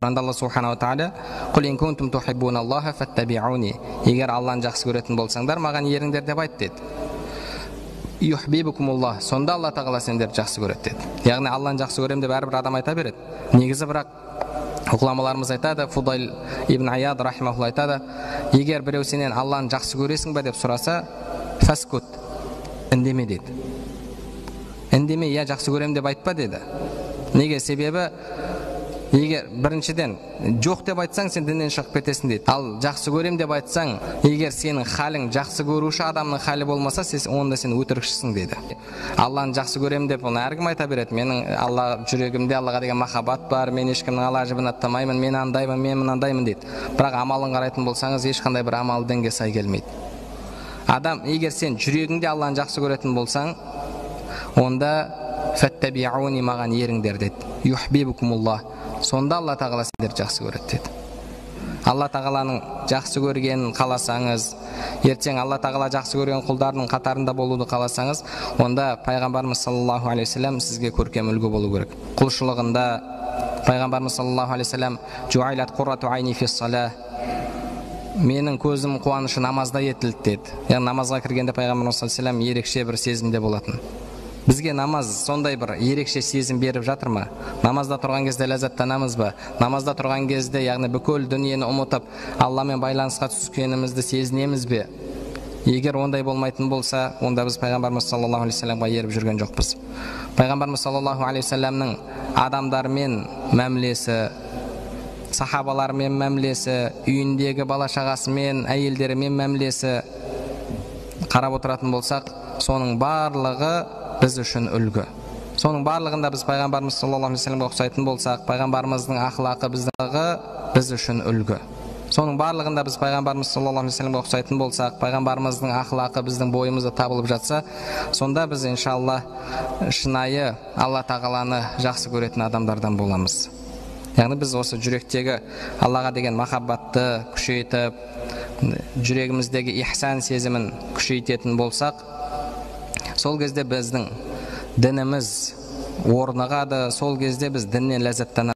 Құранда Алла субханала тағала: «Құл ин кунтум тухиббуналлаха фаттабиуни», егер Алланы жақсы көретін болсаңдар, маған еріңдер деп айт деді. Юхбибукумуллах, сонда Алла тағала сендерді жақсы көреді деді. Яғни Алланы жақсы көремін деп әрбір адам айта береді. Негізі бірақ ғұламаларымыз айтады, Фудайл ибн Аяд рахимахулла айтады, егер біреу сенен Алланы жақсы көресің ба деп сұраса, фаскут, үндеме деді. Үндеме, я жақсы көремін деп айтпа деді. Неге? Себебі егер біріншіден жоқ деп айтсаң, сен діннен шығып кетесің дейді. Ал жақсы көрем деп айтсаң, егер сенің халің жақсы көруші адамның халі болмаса, сен онда сен өтірікшісің дейді. Алланы жақсы көрем деп оны әркім айта береді. Менің Алла жүрегімде Аллаға деген махаббат бар, мен ешкімнің ала жібін аттамаймын, мен андаймын, мен мынандаймын дейді. Бірақ амалын қарайтын болсаңыз, ешқандай бір амал дінге сай келмейді. Адам егер сен жүрегіңде Алланы жақсы көретін болсаң, онда фаттабиуни, маған еріңдер деді. Юхбибукумуллах, сонда Алла тағала сендерді жақсы көреді деді. Алла тағаланың жақсы көргенін қаласаңыз, ертең Алла тағала жақсы көрген құлдарының қатарында болуды қаласаңыз, онда пайғамбарымыз саллаллаху алейхи уассалам сізге көркем үлгі болу керек. Құлшылығында пайғамбарымыз саллаллаху алейхи уассалам: «Жуайлат қуррату айни фис салах», менің көзім қуанышы намазда етілді деді. Яғни намазға кіргенде пайғамбарымыз саллаллаху алейхи уассалам ерекше бір сезімде болатын. Бізге намаз сондай бір ерекше сезім беріп жатыр ма? Намазда тұрған кезде ләззаттанамыз ба? Намазда тұрған кезде, яғни бүкіл дүниені ұмытып, Алламен байланысқа түскенімізді сезінеміз бе? Егер ондай болмайтын болса, онда біз пайғамбарымыз саллаллаху алейхи уассаламға еріп жүрген жоқпыз. Пайғамбарымыз саллаллаху алейхи уассаламның адамдармен мәмілесі, сахабалармен мәмілесі, үйіндегі бала шағасымен, әйелдерімен мәмілесі, қарап отыратын болсақ, соның барлығы біз үшін үлгі. Соның барлығында біз пайғамбарымыз саллаллаху алейхи уассаламға ұқсайтын болсақ, пайғамбарымыздың ахлақы біз үшін үлгі. Соның барлығында біз пайғамбарымыз саллаллаху алейхи уассаламға ұқсайтын болсақ, пайғамбарымыздың ахлақы біздің бойымызда табылып жатса, сонда біз иншалла шынайы Алла тағаланы жақсы көретін адамдардан боламыз. Яғни біз осы жүректегі Аллаға деген махаббатты күшейтіп, жүрегіміздегі ихсан сезімін күшейтетін болсақ, сол кезде біздің дініміз орнығады, сол кезде біз діннен ләззаттанамыз.